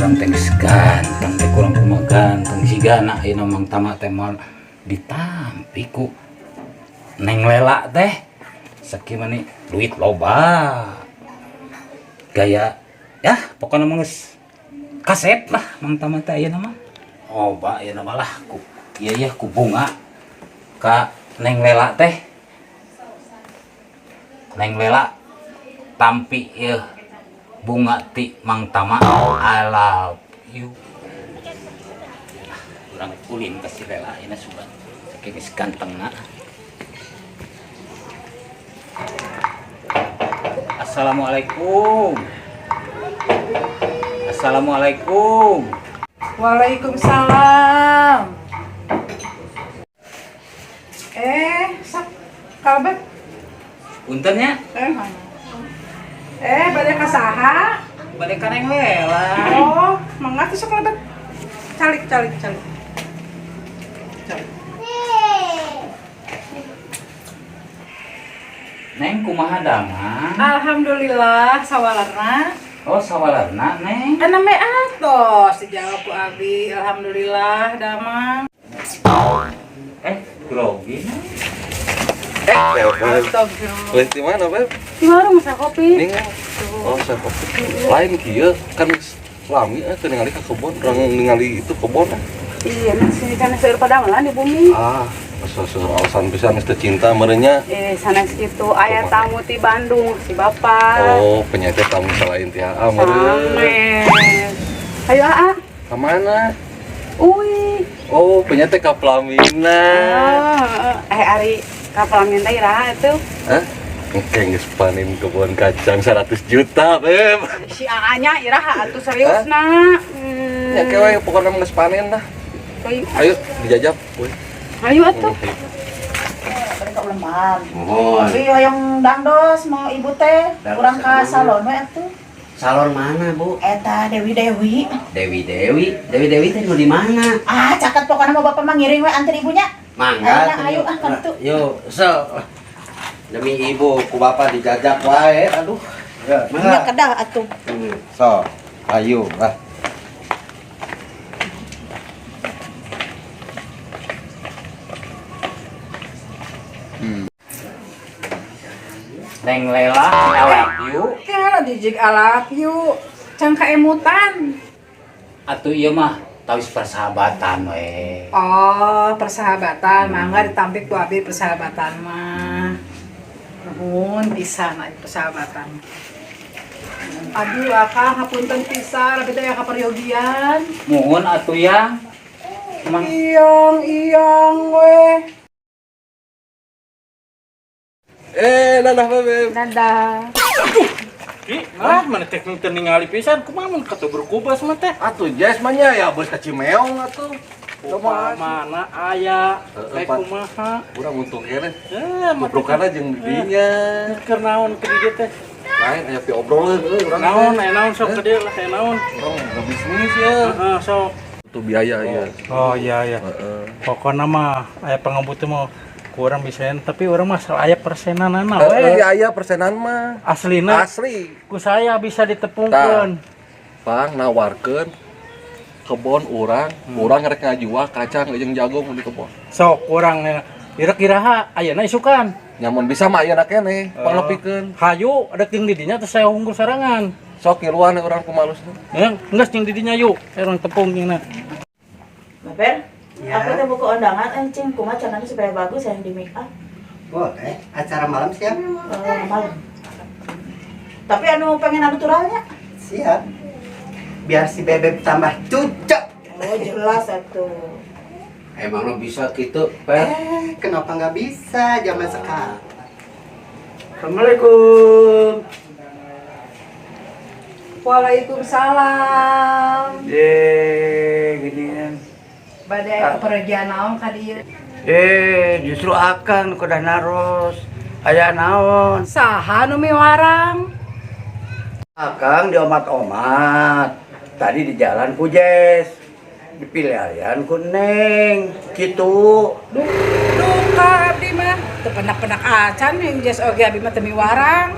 Urang teh geus ganteng teh, kurang kumaha ganteng sigana ayeuna Mang Tama teh moal ditampi ku Neng Lela teh. Sakieu mah duit loba. Gaya ya pokoknya mah geus kasep lah Mang Tama teh ayeuna mah. Loba ayeuna mah lah ku ieu ya ku bunga ka Neng Lela teh. Neng Lela, tampi ieu bunga ti Mang Tama, I love you. Urang ulin ka si Lela ayeuna sugan. Sakieu geus gantengna. Assalamualaikum. Assalamualaikum. Waalaikumsalam. Eh, sok kalebet. Punten nya. Eh, mana? Eh, bade ka saha? Bade ka Neng Lela. Oh, mangga tuh sok kalebet. Calik, calik, calik. Calik. Neng, kumaha damang? Alhamdulillah, sawalerna. Oh, sawalerna, Neng. Kan namanya atos dijawab ku abi. Alhamdulillah, damang. Eh, grogi, Neng. Eh, Astagfirullah. Beli di mana, Beb? Di warung masak kopi. Ini nggak? Oh, saya kopi. Lain kieu kan lami teu ningali ka kebon, urang ningali itu kebon ah. Iya, nah sini kan seueur padamelan di bumi. Ah, asa alasan pisan geus teu cinta meureunnya. Eh, sanes kitu, aya tamu ti Bandung, si Bapak. Oh, penyakit tamu selain ti AA meureun. Sanes. Ayo, Aa. Ka mana? Uy. Oh, penyakit ka pelaminan. Oh, eh ari ka pelaminan teh iraha atuh? Hah? Engke geus panen kebun kacang 100 juta, Beb. Si AA-nya iraha atuh seriusna? Hmm. Ya ke we pokokna mah geus panen lah. Ayo, Ayo dijajab, we. Ayo atuh. Kelemahan. Mohon. Iya, yang dangdos mau ibu teh Dangdos kurang ke dulu. Salon we atuh. Salon mana, Bu? Eta Dewi Dewi. Dewi Dewi. Dewi Dewi teh mau di mana? Ah, caket pokoknya mau bapak mah ngiring we anter ibunya. Mangga. Ayo, ayo, ah, kan itu. Yuk, so. Demi ibu, ku bapak dijajak wae. Aduh. Ya, Nya mangga. Kedah atuh. So, ayo lah. Neng Lela, I love you. Kala dijig I love you. Can kaemutan. Atuh ieu mah tawis persahabatan we. Oh, persahabatan. Mangga ditampik ku abi persahabatan mah. Nuhun pisan aya persahabatan. Aduh, akang hapunten pisan, abi teh aya kaperyogian. Muhun atuh yang. Emang Iyang, iyang we. Eh, dadah, Beb. Dadah. Ki, ah, mana teh teu ningali pisan, kumaha mun katubruk kubas mah teh? Atuh Jess mah nya ya bos ka Cimeong atuh. Kumaha mana aya, Heeh, teh Pak. Kumaha? Urang untung keneh. Eh, mah Tubrukanna jeung didinya. Keur naon ke dieu teh? Lain aya piobroleun euy urang. Naon, teh. Aya naon sok ke dieu lah, aya naon. Urang ngebisnis ya. Heeh, sok. Itu biaya ya. Oh iya iya. Heeh. Pokokna mah aya pangebut teh mah kurang bisa, tapi urang mah aya persenanana Heeh, we. Aya persenan mah. Aslina Asli. Ku saya bisa ditepungkeun. Pang nawarkeun kebon urang, urang rek ngajual kacang jeung jagung di kebon. Sok urang iraha iraha ayeuna isukan. Nyamun bisa mah ayeuna keneh, panglepikeun. Hayu, ada ting di dinya teh saya unggul sarangan. Sok ngiluan urang kumalusna. Ya, geus ting di dinya yuk, urang tepung tingna. Baper, Ya. aku teh buka undangan encing kumaha caranya supaya bagus yang di make up. Boleh, acara malam siap? Eh, malam. Tapi anu pengen anu naturalnya. Siap. Biar si bebek tambah cucok. Oh, jelas atuh. Emang lo bisa gitu, Per? Eh, kenapa nggak bisa zaman sekarang? Assalamualaikum. Waalaikumsalam. Eh, ginian. Bade aya kepergian naon ka dieu? Eh, justru akang nu kedah naros. Aya naon? Saha nu miwarang? Akang diomat-omat. Tadi di jalan ku Jess. Dipilihan ku Neng. Gitu. Duh, duka abdi mah. Teu penak-penak acan yang Jess oge abdi mah teu miwarang.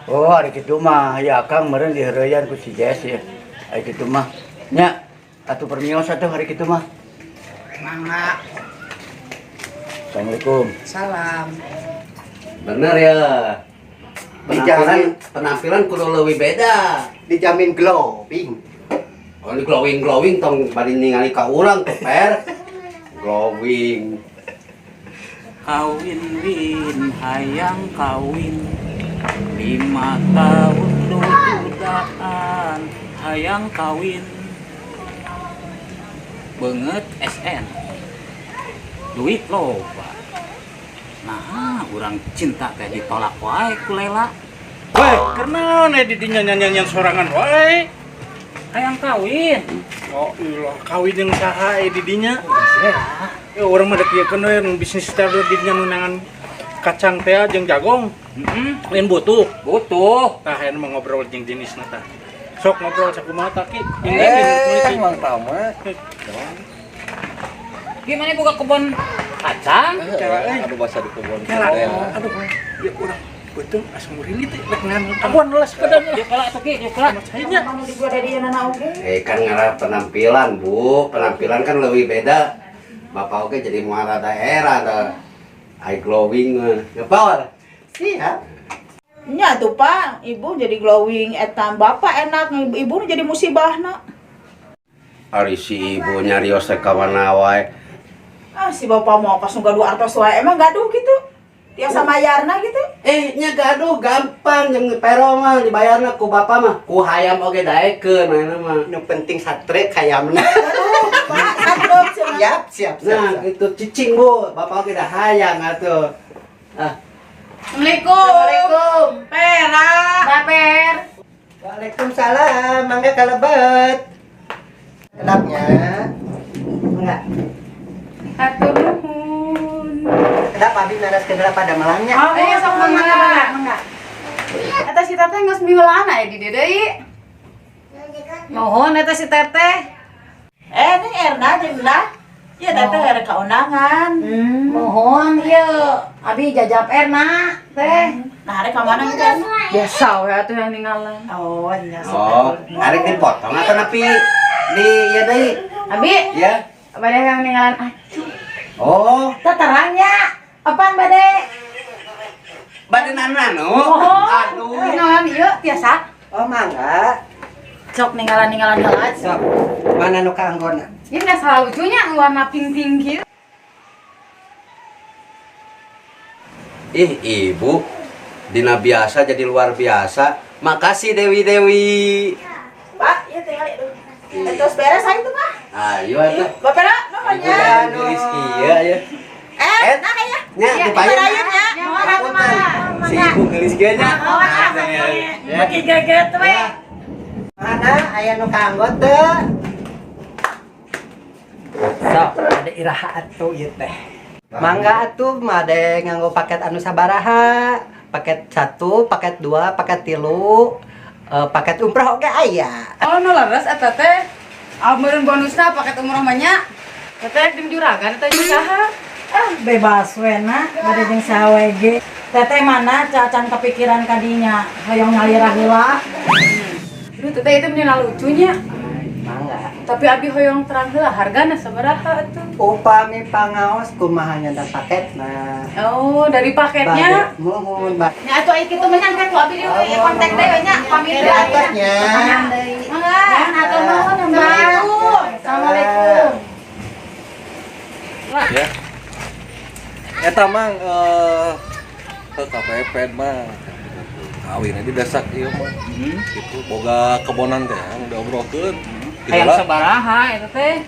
Oh, ari kitu mah ya akang meureun diheureuyan ku si Jess ya. Ai kitu mah. Nya, atuh permios atuh hari kitu mah. Mangga. Assalamualaikum. Salam. Bener ya. Penampilan penampilan kudu leuwih beda. Dijamin glowing. Oh, ini glowing glowing tong bari ningali ka urang tuh per. Glowing. Kawin win hayang kawin 5 tahun dudaan hayang kawin beungeut SN duit loba. Nah, urang cinta teh ditolak wae ku Lela. Weh, kunaon di dinya nyanyian sorangan wae? Hayang kawin. Oh, iya, kawin jeung saha di dinya? Ya urang mah dek ieu we nu bisnis teh di dinya nu nangan kacang teh jeung jagong. Heeh. Lain butuh. Butuh. Tah aya mah ngobrol jeung jenisna tah. Sok ngobrol sakumaha tah, Ki? Jeung Eh, Mang Tama. Gimana buka kebun kacang? Aduh, bahasa di kebun. Kela, aduh, ya urang beuteung asa murilit teh rek ngan awan lah sepeda. Yuk kela atuh, Ki, yuk kela. Nya. Anu di gua dari anak oge. Eh kan ngarah penampilan, Bu. Penampilan kan lebih beda. Bapak oke jadi muara daerah dah. Eye glowing mah. Ya power. Siap. Nya tuh Pak, ibu jadi glowing eta bapak enak, ibu, ibu nu jadi musibahna. Ari si ibu nyarios teh ka mana wae. Ah si bapak mau pas nu gaduh artos wae emang gaduh gitu. Tiasa mayarna gitu. Eh, nya gaduh gampang jeung pero mah dibayarna ku bapak mah. Ku hayam oge daekeun ayeuna mah. Nu penting satre kayamna. Aduh, Pak, satruk cenah. Siap, siap, siap. Nah, Siap. itu cicing, Bu. Bapak oge dah hayang atuh. Ah, Assalamualaikum. Assalamualaikum. Pera. Baper. Waalaikumsalam, mangga kalebet. Kedapnya. Enggak. Hatur nuhun. Kedap abi naras kedap pada malangnya. Oh, iya sok mangga mangga mangga. Eta si teteh geus miheulaan aya di dieu deui. Nuhun eta si teteh. Eh, ini Erna jeung lah. Iya, teteh ada kaundangan. Mohon ieu abi jajap Erna teh. Nah, hari ka mana gitu? Biasa we atuh yang ninggalan. Oh, iya. oh, arek dipotong atau nepi di ieu deui? Abi, Ya. bade yang ninggalan acu. Oh, Teh terangnya. Apaan bade? Bade nanu-nanu. Oh. Aduh. Ninggalan ieu tiasa. Oh, mangga. Sok ninggalan-ninggalan heula. Sok. Mana nu kaanggona? Ini nggak salah lucunya warna pink-pink gitu. Ih, ibu. Dina biasa jadi luar biasa. Makasih Dewi Dewi. Pak, iya tinggal itu. Terus beres aja tuh, Pak. Ayo atuh. Bapak Pera, namanya. Ibu gelis kieu ya. Eh, nah kayaknya. Nya, dibayar. Dibayarnya. Punten. Si ibu gelis kieu nya. Bagi geget we. Mana aya nu kaanggo teu? Sok, ada iraha atuh ieu teh. Mangga atuh made nganggo paket anu sabaraha? Paket 1, paket 2, paket 3, paket umroh oge aya. Oh, nu leres eta teh. Meureun bonusna paket umroh mah nya. Teteh jeung juragan eta jeung saha? Ah, bebas we na, bade jeung saha we ge. Teteh mana cacan kepikiran kadinya hoyong nyalira heula. Duh, teteh itu meni lucunya. Mangga. Tapi abi hoyong terang heula hargana sabaraha atuh? Upami pangaos kumaha nyanda paketna. Oh, dari paketnya. Bade muhun, ba. Nya atuh ai kitu mah nyangka ku abi deui kontak deui we nya pamit deui. Atosnya. Mangga. Hatur nuhun, Mbak. Assalamualaikum. Ya. Eta mang ke KPP mah kawin di desak ieu mah. Gitu boga kebonan teh anu diobrolkeun. Hayang sabaraha eta teh?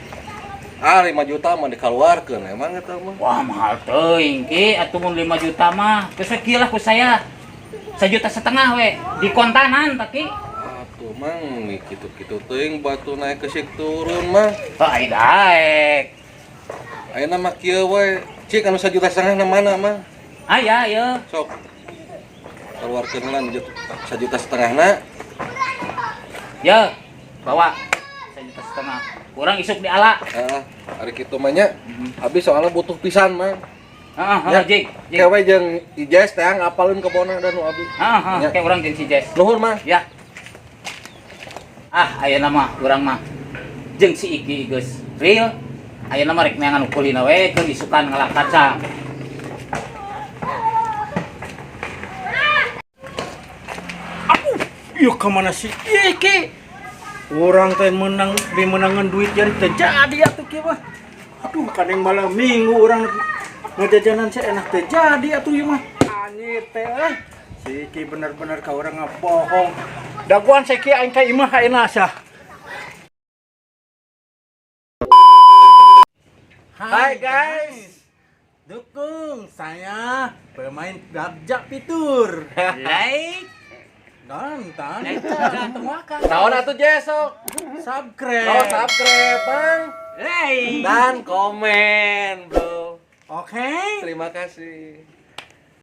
Ah, 5 juta mah dikeluarkeun emang eta mah. Wah, mahal teuing Ki, atuh mun 5 juta mah. Geus we kieu lah ku saya. 1,5 juta we di kontanan tah, Ki. Atuh mang nih kitu-kitu teuing batu naik ke sik turun mah. Oh, ai daek. Ayeuna mah kieu we. Cik anu 1,5 juta na mana mah? Aya ieu. Sok. Keluarkeun lah 1,5 juta na. Ya, bawa 1,5 juta. Kurang isuk diala. Heeh, ari kitu mah nya. Abi soalnya butuh pisan mah. Heeh, Ya. heeh, jig, jig. Kewe jeung Ijes teh ngapalin kebonna dan nu abi. Heeh, heeh, Ya. kayak urang jeung si Jes. Nuhun mah. Ya. Ah, ayeuna mah urang mah jeung si Iki geus real. Ayeuna mah rek neangan kulina we keur isukan ngalak kacang. Yuk kemana sih Iki? Orang teh menang dimenangan duit jadi terjadi atuh kieu mah. Aduh, kadang malam minggu orang ngejajanan sih enak terjadi atuh ieu mah. Anjir teh ah. Si Iki bener-bener ka urang ngabohong. Daguan si Iki aing ka imah ayeuna sah. Hai guys. Dukung saya pemain Bagja Fitur. Like Nonton. Naon atuh Jesok? Subscribe. Oh, subscribe, Bang. Like Dan komen, bro. Oke. Terima kasih.